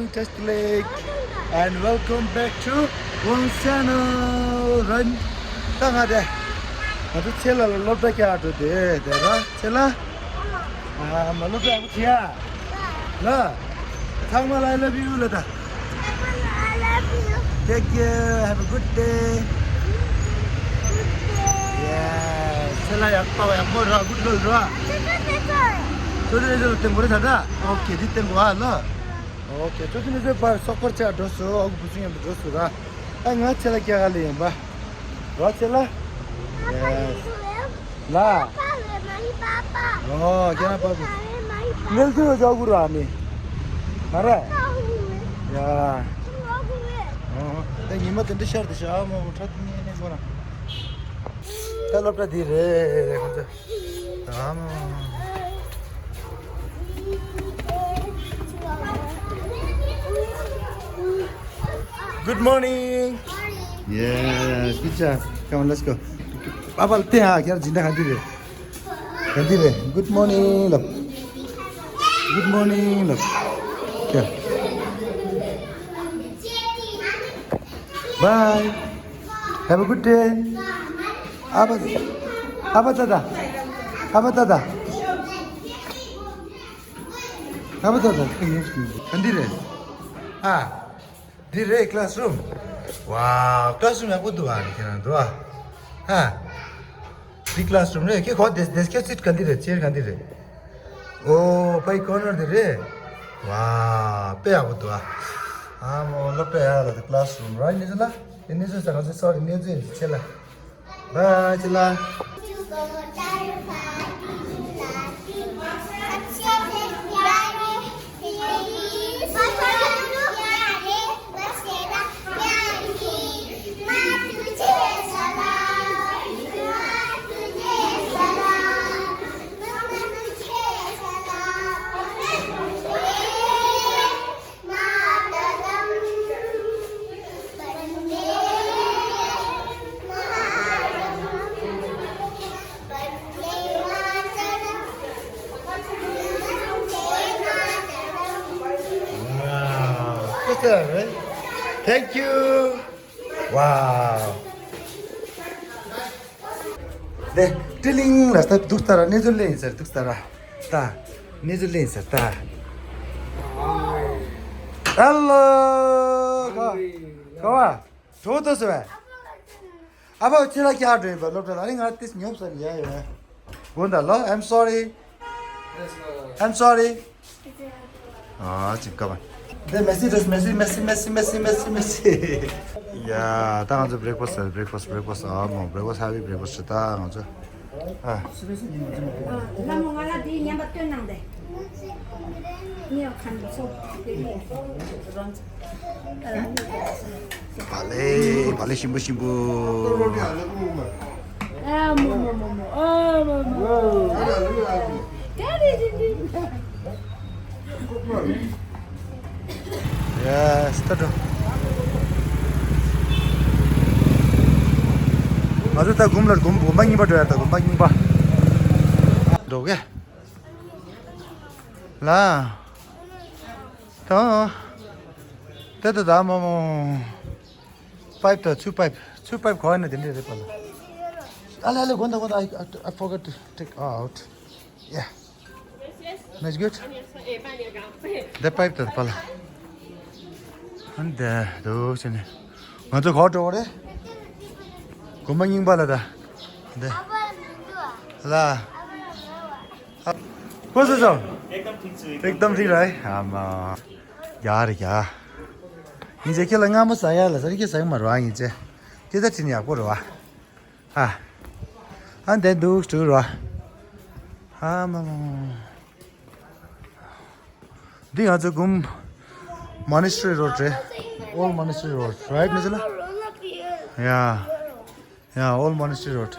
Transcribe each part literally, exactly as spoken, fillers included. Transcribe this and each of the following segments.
Test click and welcome back to Wang's channel. Run. ད་ང་དེ་ང་ཚོ་ཆེ་ལ་ལ་སློབ་གྲྭ་རྒྱག་འགྲོ་དེ་དེ་ར་ཆེ་ལ། ཨ་མ་སློབ་གྲྭ་ཡག་པོ་བྱེད་ཡ། ལ། ཚང་མ་ལ་I love you ལ་ད། Take care. Have a good day. Yeah. ཆེ་ལ་ཡག་པོ་ཡག་པོ་ར་good girl ར། ཚོ་དེ་ཚོ་དེ་མོ་རེ་ད་ད། Okay འདི་བསྟན་དགོས་ཨ་ལ། Okay ཚོ་དེ་ཚོ་པར་སོག་པར་ཆ་འགྲོ་སོ་ཨོ་གུ་བུ་ཚུ་མཉམ་དུ་འགྲོ་སོ་ར། ཨ་ང་ཆེ་ལ་རྒྱག་ག་ལ་ཡིན་པ། ར་ཆེ་ལ། Yes. ལ། ཨོ་ཁྱེད་རང་པ་པ། ངལ་དུ་ཡོད་ཇོ་གུ་ར་ནི། ང་ར། ཡ། ཨོ་ད་ཉི་མ་དེ་འདྲ་ཤར་དེ་ཤར་ཨ་མོ་ཁྲ་དེ་ཉེ་ནས་ཁོ་རང་། ད་སློབ་གྲྭ་འདི་རེད་ཁོ་ཚོ། ཨ་མོ། Good morning. Yes, good job. Come on, let's go. Papa, te ha, kya jinda khandi re. Khandi re. Good morning, love. Good morning, love. Kya? Bye. Have a good day. Aba, aba tada. Aba tada. Aba tada. Khandi re. Ah. འདི་རེད་classroom། Wow, classroom ཡག་པོ་འདུག་ཨ་ནི་ཁྱེད་རང་འདུག་ཨ། ཧ། འདི་classroom རེད་ཁྱེད་ཁོ་desk desk seat ག་འདི་རེད་chair ག་འདི་རེད། ཨོ་ཕའི་corner འདི་རེད། Wow དཔེ་ཡག་པོ་འདུག་ཨ། ཨ་མོ་སློབ་གྲྭ་ཡག་ལ་འདི་classroom ར་ནི་ཚོ་ལ། འདི་ནི་ཚོ་ས་ག་ཚོ་sorry ནི་ཚོ་ཡིན་ཚེ་ལ། Bye, Chila. Wow. Good job, right? Thank you. Wow. 네, tilling ལ་ད་འདུག་ལྟ་ར་གནས་ཚུལ་ལེན་ཟེར་འདུག་ལྟ་ར། ད་གནས་ཚུལ་ལེན་ཟེར་ད། Hello. ག་ག་བ། གྲོགས་ཏོ་ཟེར་བས། ཨ་ཕ་ཁྱེད་རང་ཀྱ་འགྲོ་ཡིན་པ་སློབ་གྲྭ་ལ་ཨ་རི་ང་ཏིས་ཉོབ་ས་ཡ་ཡོད། དགོན་ད་ལོ། I'm sorry. I'm sorry. ཨ་ཅིག་ཀ་བ། འདི་messy dress, messy, messy, messy, messy, messy, messy. ཡ་ད་ང་ཚོ་breakfast breakfast breakfast ཨ་མོ་breakfast heavy breakfast ད་ང་ཚོ། ཨ། ལ་མོ་ང་ལ་དེའི་ཉམས་པ་སྟོན་གནང་དེ། ཉེ་ཁན་ཚོ་དེ་ནས་རང་། བ་ལེ་བ་ལེ་ཞིམ་པོ་ཞིམ་པོ། ཨ་མོ་མོ་མོ་མོ་ཨ་མོ་མོ། ཀ་རེ་རེ་རེ། Yes, ད་འགྲོ། ང་ཚོ་ད་དགོན་ལ་དགོན་དགོན་པ་རྙིང་པ་འགྲོ་ཡ། ད་དགོན་པ་རྙིང་པ་འགྲོ་གི་ལ། ད་ད་ད་ད་མོ་མོ། པའིབ་ད་ཆུ་པའིབ་ཆུ་པའིབ་གོ་ཡ་ན་དེ་འདྲས་རེད་པ་ལ། ཨ་ལེ་ཨ་ལེ་དགོན་ད་དགོན་ད། I, I, I forgot to take out. Yeah. That's good. འདི་པའིབ་དེ་པ་ལ། ཨ་འདི་འདུག་ཟེར་ནས། ང་ཚོ་ག་པར་འགྲོ་བ་རེད། དགོན་པ་རྙིང་པ་ལ་ད། འདི། ལ། ཨ། ཁོ་སོ་སོ། एकदम ठिक छु। एकदम ठिक रह्यो है। आमा। यार क्या। ཡིན་ཚེ་ཁྱེད་ལ་སྔ་མོ་ཟ་ཡ་ལ་ཟ་རེ་ཁྱེད་ཟ་གི་མ་རེད་བ། ཡིན་ཚེ་ཁྱེད་ད་དྲིན་ཡག་པོ་རེད་བ། ཨ། ཨ་འདི་འདུག་འགྲོ་ར། ཨ་མ་མ་མ། འདི་ང་ཚོ་དགོན། Monastery Road རེད། Old Monastery Road, right? ནི་ཚོ་ལ། Yeah. Yeah, Old Monastery Road.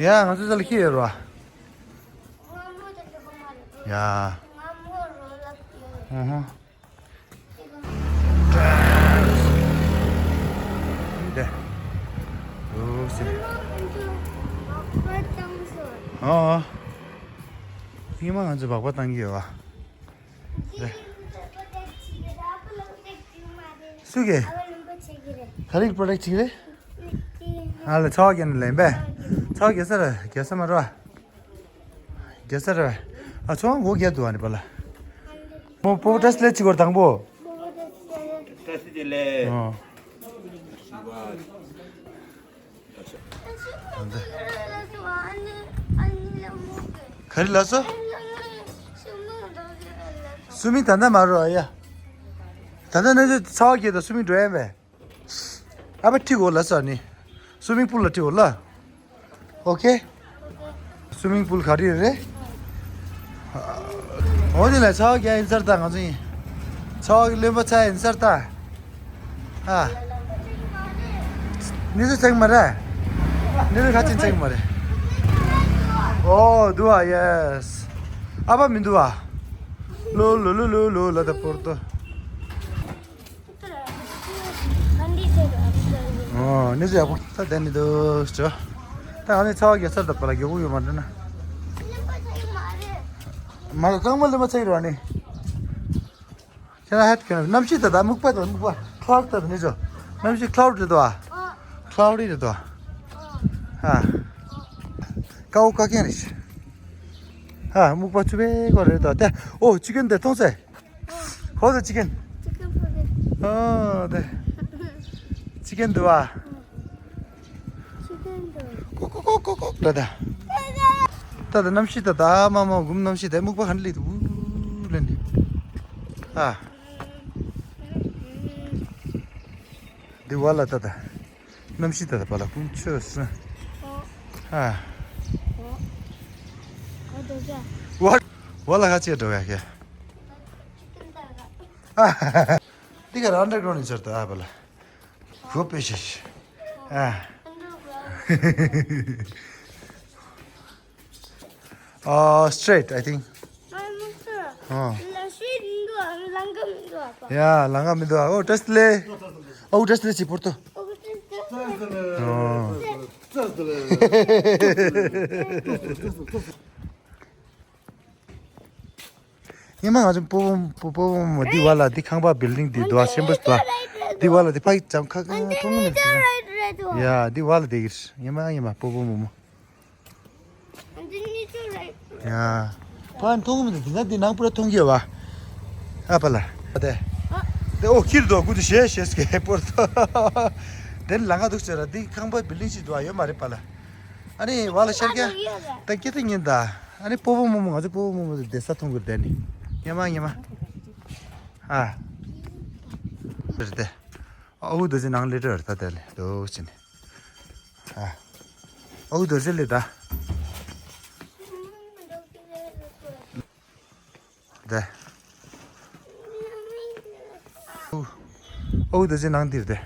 Yeah, ང་ཚོ་ཚོ་ལ་ཁྱི་ཡོད་ར། Yeah. ཨུ་ཧུ། འདི། འདུག་སེ། ཨོ། སྔོན་མ་ང་ཚོས་སྦག་སྦག་བཏང་གི་ཡོད་པ། འདི། སུ་གེ། ག་རེ་པྲོ་ཌག་ཅིག་རེད། ཨ་ལ་ཚ་བ་རྒྱག་ནི་ལེན་པས། ཚ་བ་རྒྱག་ས་ར་རྒྱག་ས་མ་རོ། རྒྱག་ས་ར། ཨ་ཚོང་སྒོ་རྒྱག་འདུག་ཨ་ནི་པ་ལ། མོ་པོ་ཏྲ་སི་ལེ་ཅིག་གོ་དང་པོ། ཏྲ་སི་ལེ། ཨོ། ག་རེ་ལ་སོ། སུ་མིང་ད་ལྟ་མ་རོ་ཨ་ཡ། ད་ལྟ་ནི་ཚ་བ་རྒྱག་དང་སུ་མིང་འགྲོ་ཡ་མེད། ཨ་ཕ་ཁྲིད་གོ་ལ་ས་ནི། སུ་མིང་པུལ་ལ་ཁྲིད་གོ་ལ། ཨོ་ཁེ། སུ་མིང་པུལ་ག་རེ་རེད། འོ་དེ་ལ་ཚ་བ་རྒྱག་ཡིན་ས་རེད་ད་ང་ཚོ་ཡིན། ཚ་བ་གི་རློན་པ་ཚ་ཡིན་ས་རེད་ད། ཨ། ནི་ཚོ་ཚེག་མ་རེད། ནི་ཚོ་ཁ་ཅིག་ཚེག་མ་རེད། ཨོ་འདུག་ཨ་ཡེ་སི། ཨ་ཕ་མི་འདུག་ཨ། ལོ་ལོ་ལོ་ལོ་ལོ་ལ་ད་པོར་ཏོ། ཨོ་ནི་ཚོ་ཡག་པོ་ད་བསྡད་མི་འདུག་ཅོ། ད་ཨ་ནི་ཚ་བ་རྒྱག་ས་ད་པ་ལ་མགྱོགས་པོ་ཡོད་མ་འདྲ་ན། མ་ལ་རྐང་པ་ལ་མ་ཚ་ཡི་རོ་ཨ་ནི། ཁྱེད་རང་ཧད་ཁྱོད་རང་གནམ་གཤིས་ད་ད་སྨུག་པ་ད་སྨུག་པ་ཁ་ལའུ་ཌི་ད་ད་ནི་ཚོ། གནམ་གཤིས་ཁ་ལའུ་ཌི་རེད་དོ། ཁ་ལའུ་ཌི་རེད་དོ། ཨ། ཀའོ་ཀ་ཀེན་རེད། ཨ་སྨུག་པ་ཆུ་བེ་གོ་རེད་དོ་ཏེ། ཨོ་ཅི་ཀེན་དེ་མཐོང་ཚེ། ཧོ་དེ་ཅི་ཀེན། ཅི་ཀེན་པོ་རེད། ཨོ་དེ། ཅི་ཀེན་འདུག་ཨ། ཅི་ཀེན་འདུག་ཀོ་ཀོ་ཀོ་ཀོ་ཀོ་ད་ད། ད་ད་གནམ་གཤིས་ད་ད་མ་མ་གུམ་གནམ་གཤིས་ད་སྨུག་པ་ཧན་ལི་དུ་ལེན་དི། ཨ། འདི་བ་ལ་ད་ད། གནམ་གཤིས་ད་ད་བ་ལ་ཀུན་ཆོས་སུ། ཨ། ཨོ། ཨོ་དོ་ཀྱ། བ། བ་ལ་ཁ་ཆེ་འགྲོ་ཡ་ཀྱ། ཨ། འདི་ག་ར་ཨན་ཌར་གྲའུན་ཌི་ནི་ཆར་ད་ཨ་བ་ལ། བོ་པེ་ཤེ་ཤེ། ཨ། ཨ། Straight, I think. ཨ། ཡ་ལང་ཀ་མི་འདུག་ཨ། ཨོ་ཏྲ་སི་ལེ། ཨོ་ཏྲ་སི་ལེ་ཅི་པོར་ཏོ། ཨོ། ཉི་མ་ང་ཚོ་སྤོ་བོ་སྤོ་བོ་མོ་འདི་བ་ལ་འདི་ཁང་པ་བིལ་ཌིང་འདི་འདུག་ཨ། ཆེན་པོ་འདུག་ཨ། འདི་བ་ལ་འདི་ཕ་གི་ཅམ་ཁ་ཁ་མཐོང་མི་འདུག་ཡ་འདི་བ་ལ་འདི་གིར་ཉི་མ་ཉི་མ་སྤོ་བོ་མོ་མོ། ཡ། ཕ་མཐོང་མི་འདུག་འདི་ན་འདི་ནང་པུ་ར་མཐོང་གི་ཡོད་བ། ཨ་ཕ་ལ། ཨ་དེ། དེ་ཨོ་ཁྱིར་འདུག་ཀུ་དུ་ཞེ་ཞེས་སྐད་པོར་ཏོ། དེ་ལ་ང་འདུག་ཟེར་ར་འདི་ཁང་པ་བིལ་ཌིང་ཞིག་འདུག་ཨ་ཡོད་མ་རེད་པ་ལ། ཨ་ནི་བ་ལ་ཤར་རྒྱ། ད་སྐད་ཐིག་ཉན་ད། ཨ་ནི་སྤོ་བོ་མོ་མོ་ང་ཚོ་སྤོ་བོ་མོ་མོ་དེ་བསྡད་ས་མཐོང་གི་རེད་དེ་ནི། ཉི་མ་ཉི་མ། ཨ། རེད་དེ། ཨ་འུ་དོ་ཅི་ནང་ལེ་ཏྲ་རེད་ད་དེ་ལེ་དོ་ཅི་ནི། ཨ། ཨ་འུ་དོ་ཅི་ལེ་ད། དེ། ཨ་འུ་དོ་ཅི་ནང་འདིར་དེ།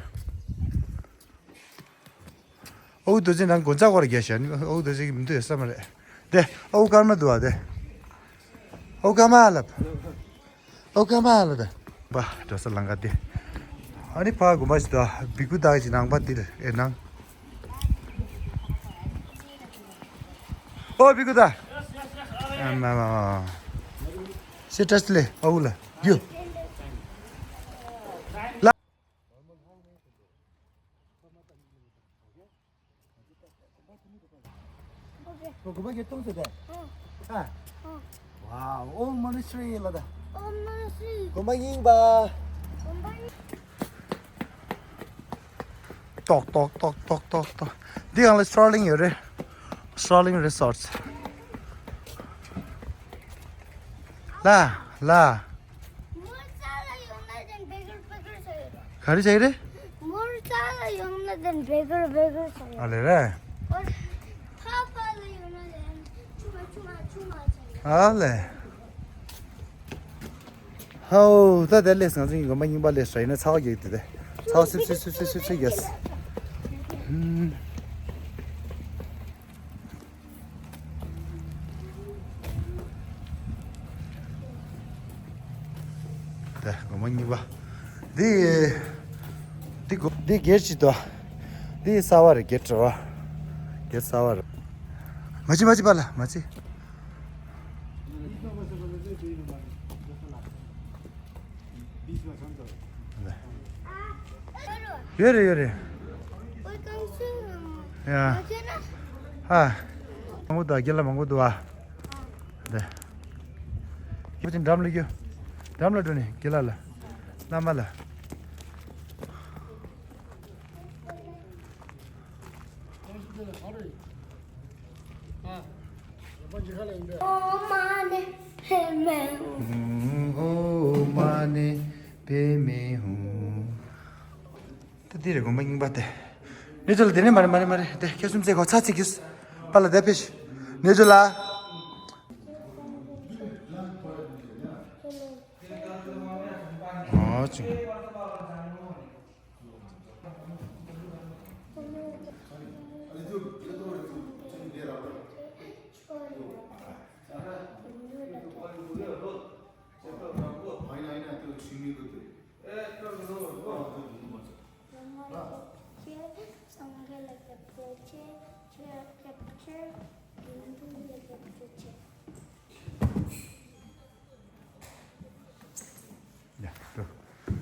ཨོའུ་རྡོ་རྗེ་ནང་དགོན་ཆག་བར་རྒྱ་ཤ་ནི་ཨོའུ་རྡོ་རྗེ་གི་མི་འདུག་ཡོད་ས་མ་རེད། དེ་ཨོའུ་ཀརྨ་འདུག་བ་དེ། ཨོའུ་ཀརྨ་ལབ། ཨོའུ་ཀརྨ་ལབ་དེ། པ་འགྲོ་ས་ལང་ཀ་དེ། ཨ་ནི་ཕ་དགོན་པ་ཞིག་འདུག་བ་བི་ཀུ་དག་གི་ནང་པ་འདིར་ཨེ་ནང་། ཨོ་བི་ཀུ་དག་ཨ་མ་མ་མ། སི་ཏྲ་སི་ལེ་ཨོའུ་ལ་རྒྱུ། ཁོ་དགོན་པ་གྱི་སྟོང་ཟེར་ཏེ། ཨ། ཝའོ། ཨོམ་མོ་ནི་སི་རི་ལ་ད། ཨོམ་མོ་ནི་སི་རི། དགོན་པ་རྙིང་པ། དགོན་པ་རྙིང་། ཏོག་ཏོག་ཏོག་ཏོག་ཏོག་ཏོག་འདི་ཡང་ལ་Starling ཡོད་རེད། Starling Resorts། ལ་ལ། མོར་ས་ལ་ཡོང་ན་དེ་བེ་གར་བེ་གར་ཟེར་ཡོད། ག་རེ་བྱས་རེད། མོར་ས་ལ་ཡོང་ན་དེ་བེ་གར་བེ་གར་ཟེར་ཡོད། ཨ་ལེ་རེད། ཁ་པ་ལ་ཡོང་ན་དེ་ཆུ་མ་ཆུ་མ་ཆུ་མ་ཟེར་ཡོད། ཨ་ལེ། ཧའོ་ད་དེ་ལས་ང་ཚོའི་དགོན་པ་རྙིང་པ་ལས་ཧྲ་ཡིན་ན་ཚ་བ་རྒྱག་དེ་དེ་ཚ་བ་སིབ་སིབ་སིབ་སིབ་སིབ་སིབ་རྒྱག་དེ་དགོན་པ་རྙིང་པ། འདི། འདི་དགོ་འདི་སྒེར་གྱི་དོ། འདི་གསར་བ་རེད་སྒེར་བྲོ་བ། སྒེར་གསར་བ་རེད། མ་ཅི་མ་ཅི་པ་ལ་མ་ཅི། ལ། ཡོད་རེད་ཡོད་རེད། ཨོ་ཀང་སུ། ཡ། ཨ་ཁྱོད་ན། ཧ། མང་པོ་འདུག་རྒན་ལགས་མང་པོ་འདུག་ཨ། འདི། ཁྱོད་ཀྱི་འགྲམ་ལ་རྒྱུ། འགྲམ་ལ་འགྲོ་ནས་རྒན་ལགས་ལ། བླ་མ་ལ། ཨོཾ་མ་ཎི་པདྨེ་ཧཱུྃ། ཨོཾ་མ་ཎི་པདྨེ་ཧཱུྃ། ད་འདི་རེད་དགོན་པ་རྙིང་པ་དེ། ནི་ཚོ་ལ་དེ་ནས་མ་རེད་མ་རེད་མ་རེད་དེ་ཁྱེད་གསུམ་ཚེ་གོ་ཚ་ཚིག་གིས། པ་ལ་དེ་ཕེབས། ནི་ཚོ་ལ། ཨོ་ཅི། ཡ། འགྲོ།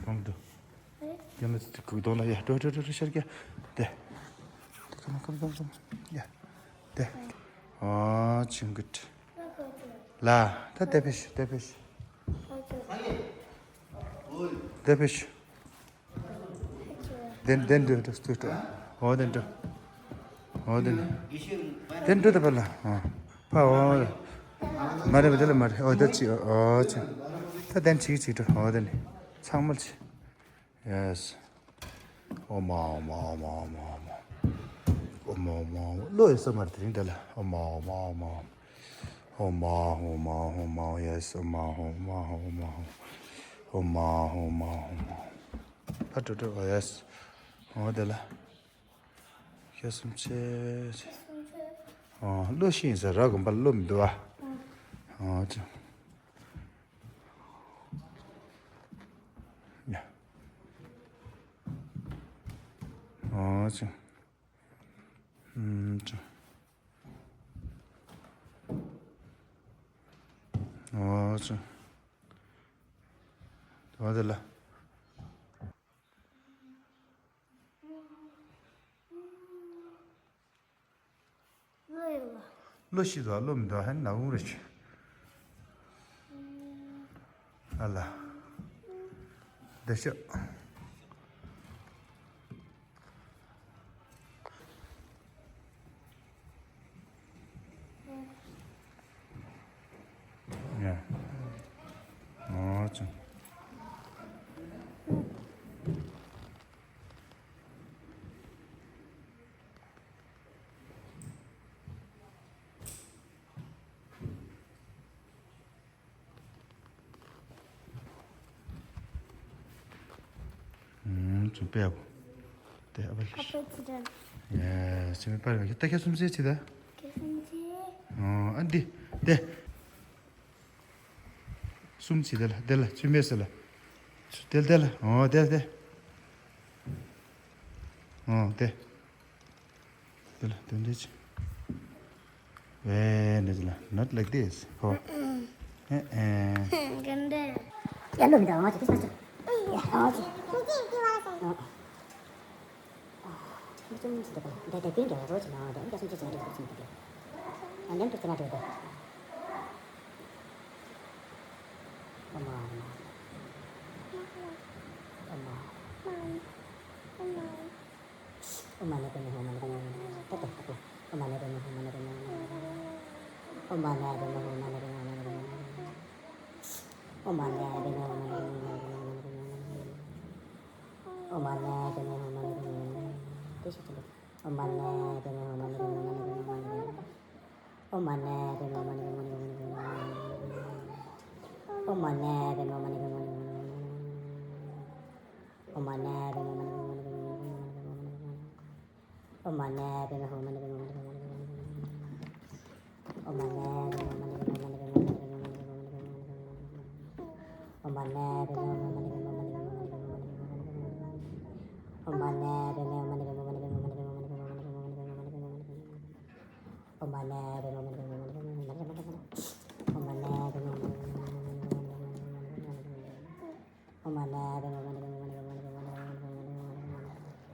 གོང་དུ། ཡ་ལ་ཙི་ཙི་གུག་གདོང་ལ་ཡ། འགྲོ་འགྲོ་འགྲོ་འགྲོ་ཤར་གྱ། དེ། དེ་ཁ་མ་ཁ་མ་ཁ་མ་ཁ་མ། ཡ། དེ། ཨ་ཆིང་གུད། ལ། ད་དེ་ཕེ་ཤི་དེ་ཕེ་ཤི། དེ་ཕེ་ཤི། དེ་དེ་འགྲོ་འགྲོ་སྟུ་འགྲོ། ཨོ་དེ་འགྲོ། ཨོ་དེ་འགྲོ། དེ་འགྲོ་དེ་ཕར་ལ། ཨོ། ཕ་ཨོ། མ་རེད་མ་རེད་དེ་ལ་མ་རེད། ཨོ་དེ་ཅི་ཨོ་ཅི། ད་དེ་ཅིག་ཅིག་འགྲོ། ཨོ་དེ་ནི། ཚང་མ་ཅི། ཡེས། ཨོ་མ་ཨོ་མ་ཨོ་མ་ཨོ་མ་ཨོ་མ། ཨོ་མ་ཨོ་མ་ཨོ་མ། བློ་ཡོད་ས་མ་རེད་དེ་རིང་དེ་ལ། ཨོ་མ་ཨོ་མ་ཨོ་མ་ཨོ་མ། ཨོ་མ་ཨོ་མ་ཨོ་མ་ཨོ་མ། ཡེས། ཨོ་མ་ཨོ་མ་ཨོ་མ་ཨོ་མ། ཨོ་མ་ཨོ་མ་ཨོ་མ། ཨོ་མ་ཨོ་མ་ཨོ་མ། ཕ་ཏྲོ་ཏྲོ། ཨོ་ཡེས། ཨོ་དེ་ལ། ཁྱེད་གསུམ་ཆེ་ཆེ། ཨོ་བློ་ཤི་ཡིན་ས་ར་དགོན་པ་བློ་མི་འདུག་ཨ། ཨོ་ཅི། ཡ། ཨོ་ཅི། ཨུམ་ཅི། ཨོ་ཅི། ཨོ་དེ་ལ། བློ་ཡོད་པ། བློ་ཤི་དོ་བློ་མི་འདུག་ཧན་ན་འུང་རེ་ཆུ། ཨ་ལ། འདི་ཤོག་ཡ། ཨོ་ཅི། ཨུམ། ཚུར་པས་གོ། དེ་ཨ་ཕ་ལི། ཨ་ཕ་ཚི་དྲན། ཡ། སེ་མི་པར་བ་ད་ཁྱེད་གསུམ་ཚེ་ཚི་ད། ཁྱེད་གསུམ་ཚེ། ཨོ་ཨ་འདི། དེ། གསུམ་ཚི་དེ་ལ་དེ་ལ་ཚུལ་མེད་ཟེར་ལ། དེ་དེ་ལ་ཨོ་དེ་དེ། ཨོ་དེ། དེ་ལ་དེ་འདྲ་ཅི། ཝེ་འདྲ་ཅི་ལ། Not like this. ཧོ། ཨེ་ཨེ། ག་འདྲ། ཡ་ལོ་མི་འདྲ་ཨོ་ཅི་ཕི་སི་མ་ཅི། ཡ་ཨོ་ཅི། ཨོ། ཁྱེད་ཚོ་མི་ཚེ་འདི་ག་ལ་འདི་འདྲ་དེ་འདྲ་རོ་ཅི་ན་འདྲ། ཨ་ཁྱེད་ཚོ་མི་ཚེ་འདི་འདྲ་རོ་ཅི་ན་འདྲ། ཨ་འདྲ་འདྲ་ཅི་ན་འདྲ་འདྲ། ཨ་མ་ཨ་མ། ཨ་མ། ཨ་མ། ཨོཾ་མ་ཎི་པདྨེ་ཧཱུྃ། ཨོཾ་མ་ཎི་པདྨེ་ཧཱུྃ། ཏག་ཏག་ཏག་ཏག། ཨོཾ་མ་ཎི་པདྨེ་ཧཱུྃ། ཨོཾ་མ་ཎི་པདྨེ་ཧཱུྃ། ཨོཾ་མ་ཎི་པདྨེ་ཧཱུྃ། ཨོཾ་མ་ཎི་པདྨེ་ཧཱུྃ། ཨོཾ་མ་ཎི་པདྨེ་ཧཱུྃ། ཏེ་ཤི་ཏེ། ཨོཾ་མ་ཎི་པདྨེ་ཧཱུྃ། ཨོཾ་མ་ཎི་པདྨེ་ཧཱུྃ། ཨོཾ་མ་ཎི་པདྨེ་ཧཱུྃ། ཨོཾ་མ་ཎི་པདྨེ་ཧཱུྃ། ཨོཾ་མ་ཎི་པདྨེ་ཧཱུྃ། ཨོཾ་མ་ཎི་པདྨེ་ཧཱུྃ། ཨོཾ་མ་ཎི་པདྨེ་ཧཱུྃ། ཨོཾ་མ་ཎི་པདྨེ་ཧཱུྃ། ཨོཾ་མ་ཎི་པདྨེ་ཧཱུྃ། ཨོཾ་མ་ཎི་པདྨེ་ཧཱུྃ། ཨོཾ་མ་ཎི་པདྨེ་ཧཱུྃ། ཨོཾ་མ་ཎི་པདྨེ་ཧཱུྃ།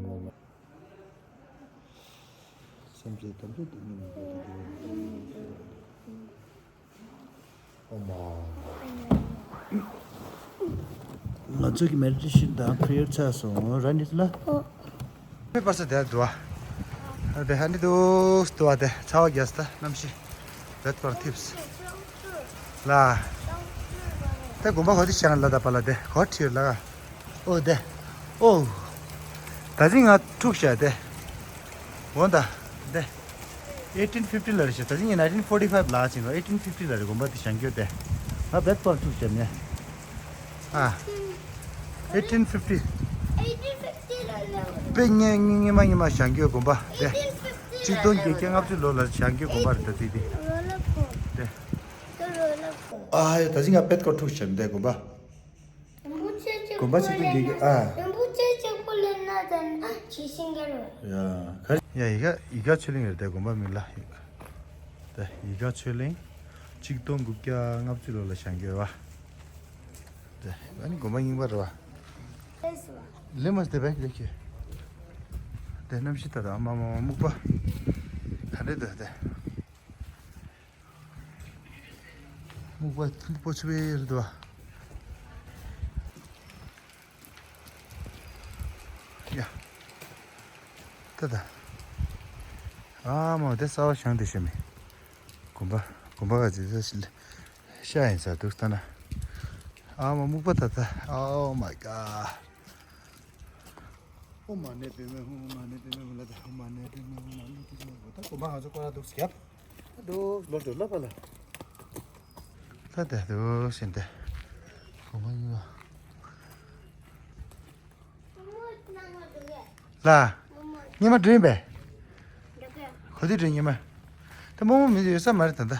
ཡིན་ནོ། སེམས་ཅན་ཐམས་ཅད་དེ་ཉིད་ནས་འགོད་དུ་འགྱུར་བ། ཨོ་མ། ང་ཚོ་གི་མེ་ཌི་ཊེ་ཤན་དང་པྲེ་ཡར་ཚར་སོང་། ར་ནི་ལ། ཨོ། མེ་པར་ས་དེ་འདུག་བ། དེ་ཧ་ནི་འདུག་འདུག་བ། དེ་ཚ་བ་རྒྱས་ད་གནམ་གཤིས་བེད་པར་ཐིབས་ལ། དེ་དགོན་པ་ག་དུས་བཞེངས་ལ་ད་པ་ལ། དེ་ག་ཁྲིར་ལ། ཨོ་དེ། ཨོ། ད་ཅི་ང་འཁྲུག་བྱ་དེ། འོ་ད། དེ། eighteen fifty ལ་རེད་ཤག་ད་ཅི་ངས་nineteen forty five ལ་ཕྱིན་ལ། eighteen fifty ལ་རེད་དགོན་པ་དེ་བཞེངས་རྒྱུ་དེ། ང་བེད་པར་འཁྲུག་བྱ་མེད། ཨ། eighteen fifty། དཔེ་སྔ་སྔ་མ་སྔ་མ་བཞེངས་རྒྱུ་དགོན་པ་དེ། གཅིག་སྟོང་བརྒྱད་བརྒྱ་ལྔ་བཅུ་ལོ་ལ་བཞེངས་རྒྱུ་དགོན་པ་རེད་ད་དེ་དེ། དེ། ཨ་ཡ། ད་ཅི་ང་བེད་པར་འཁྲུག་བྱ་མེད་དེ་དགོན་པ། རིན་པོ་ཆེ་གཅིག་དགོན་པ་པོ་གཅིག་སྟོང་ལེན་བརྒྱད་བརྒྱ། ན། ཨ། རིན་པོ་ཆེ་གཅིག་པོ་ལེན་ན་ད་ཇི་ཞིག་འགལ་བ། ཡ། ག་རེ། ཡ། ཡི་ག་ཡི་ག་ཆོས་གླིང་རེད་དེ་དགོན་པ་མིང་ལ། ད་ཡི་ག་ཆོས་གླིང་། གཅིག་སྟོང་དགུ་བརྒྱ་ལྔ་བཅུ་ལོ་ལ་བཞེངས་རྒྱུ་བ། ད་ཨ་ནི་དགོན་པ་རྙིང་པ་རེད་བ། ལེ་མ་དེ་བས་ལེ་ཁྱེད། དེ་གནམ་གཤིས་ད་ད་མ་མ་མ་སྨུག་པ། ག་འདྲས་འདུག་དེ། སྨུག་པ་སྨུག་པ་ཆུ་བེ་རེད་དོ། ཡ། ད་ད། ཨ་མ་དེ་གསར་བ་བཞེངས་དེ་ཤེས་མེད། དགོན་པ་དགོན་པ་ག་ཚོད་ཤ་ཡིན་ས་འདུག་ལྟ་ན། ཨ་མ་སྨུག་པ་ད་ད། Oh my God. ཨོཾ་མ་ཎི་པདྨེ་ཧཱུྃ། ཨོཾ་མ་ཎི་པདྨེ་ཧཱུྃ་ལ་ད། ཨོཾ་མ་ཎི་པདྨེ་ཧཱུྃ་ལ་ལུ་ཏི་ལུ་ད་དགོན་པ་ང་ཚོ་སྐོར་ར་འདུག་སྐྱབས། ད་འདུག་ལོ་འགྲོ་ལ་པ་ལ། ད་ད་འདུག་ཟིན་ཏེ། གོ་མ་ཡིན་ལ། ལ། ཉི་མ་འགྲིམ་པས། གོ་དུས་འགྲིམ་ཉི་མ། ད་རྨོ་མོ་མི་ཡོད་ས་མ་རེད་ད་ད།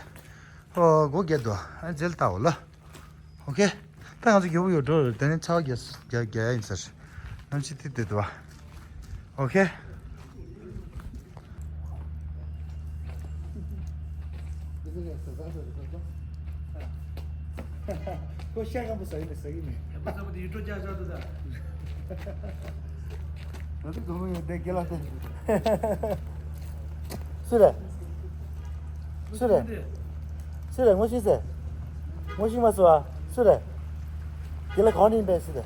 ཨོ་སྒོ་རྒྱབ་འདུག་ཨ་འཇལ་ལྟ་འོ་ལ། ཨོ་ཁེ། ད་ང་ཚོ་རྒྱལ་པོ་ཡོད་འགྲོ་རེད། དེ་ནས་ཚ་བ་རྒྱག་རྒྱག་རྒྱག་ཡ་ཡིན་ཟེར། གནམ་གཤིས་ཐིབས་བསྡད་འདུག་བ། ཨོ་ཁེ། ཁོ་ཤ་སྐམ་པོ་ཟ་གི་མེད་ཟ་གི་མེད། ཡ་པ་ཚ་པོ་དེ་ཡུ་ཊུབ་རྒྱག་ཆོག་འདུག་ད། ང་ཚོ་གོང་མ་ཡོད་དེ་དགེ་ལགས་དེ། སུ་རེད། སུ་རེད། སུ་རེད། ངོ་ཤེས་ཟེར། ངོ་ཤེས་མ་སོང་ཨ། སུ་རེད། དགེ་ལགས་གང་ནས་ཡིན་པས་སུ་རེད།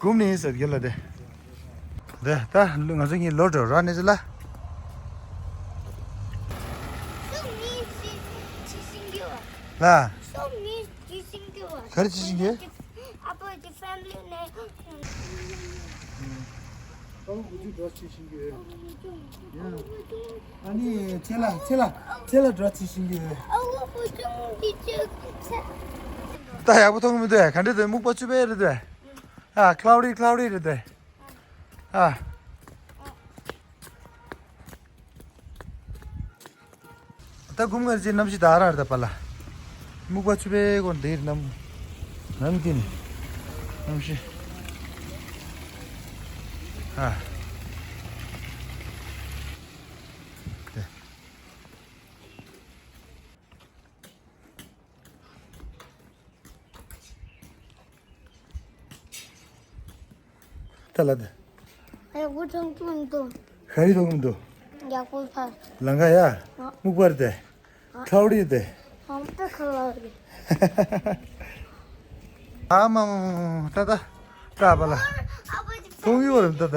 གོམ་ནས་ཡིན་ཟེར་དགེ་ལགས་དེ། དེ་ད་ང་ཚོ་གཉིས་ལོ་འགྲོ་ར་ནས་ཟེར་ལ། ལ། ག་རེ་བྱེད་བཞིན་ཡོད། ཨ་ནི་ཁྱེད་ལ་ཁྱེད་ལ་ཁྱེད་ལ་འགྲོ་བྱེད་བཞིན་ཡོད། ད་ཡག་པོ་མཐོང་གི་མི་འདུག་ཨ། ག་འདྲ་འདུག་སྨུག་པ་ཆུ་བེ་རེད་འདུག་ཨ། cloudy cloudy རེད་འདུག་ཨ། ད་གུམ་ངར་ཅིག་གནམ་གཤིས་ད་རང་རེད་ད་པ་ལ། སྨུག་པ་ཆུ་བེ་གོ་འདིར་ནམ། ནམ་གྱི་ནི། གནམ་གཤིས། ཨ། དེ། ད་ལ་ད། ཨེ་འུ་ཚང་ཚོ་འདུག་ཤ་རི་ཐོག་མི་འདུག་ཡག་པོ་ཕ། ལང་ཀ་ཡ། ཨ། སྨུག་པར་དེ། ཨ། ཁའུ་རི་དེ། ཨ་ད་ཁ་ལ་རེ། ཨ་མ་མ་མ་མ་ད་ད། ད་པ་ལ། ཐོང་ཡོད་རེད་ད་ད།